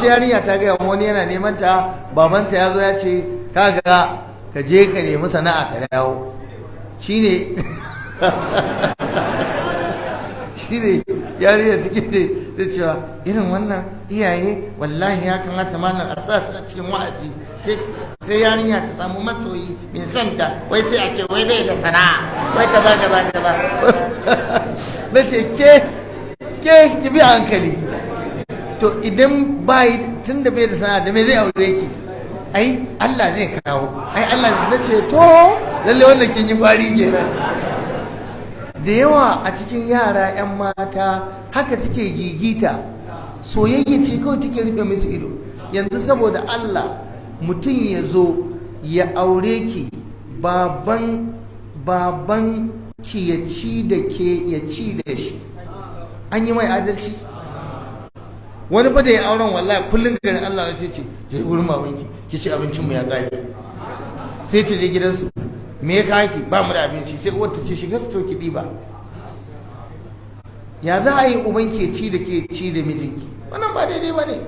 Wata yarinya ta gaya wani yana neman ta, babanta ya zo ya ce, "Kaga, ka je ka nemi sana'a ka dawo." Shine yarinya take da cewa irin wannan iyaye, wallahi ya kamata malam a sa su a cikin wa'azi. Sai yarinya ta samu masoyi mai son ta, wai sai a ce wai bai da sana'a, wai kaza kaza kaza. Na ce, "Ke ke, ki bi hankali." To idan bai, tun da bai da sana'a, da me zai aure ki? "Ai Allah zai kawo, ai Allah." Na ce, "To lalle wannan kin yi kwari kenan." Da yawa a cikin yara 'yan mata haka suke gigita, soyayya ce kawai take rufe musu ido. Yanzu saboda Allah, mutum ya zo ya aure ki, baban ki ya ci da ke, ya ci da shi, an yi mai adalci? Wani fa da ya auren, wallahi kullum garin Allah sai ce, "Je wurin mamanki ki ci, abincin mu ya kare." Sai ce je gidansu, "Me ya kaki? Ba mu da abinci." Sai uwar ta ce, "Shiga su ki ɗiba." Ya za a yi uban ke ci da ke, ci da mijinki? Wannan ba daidai ba ne.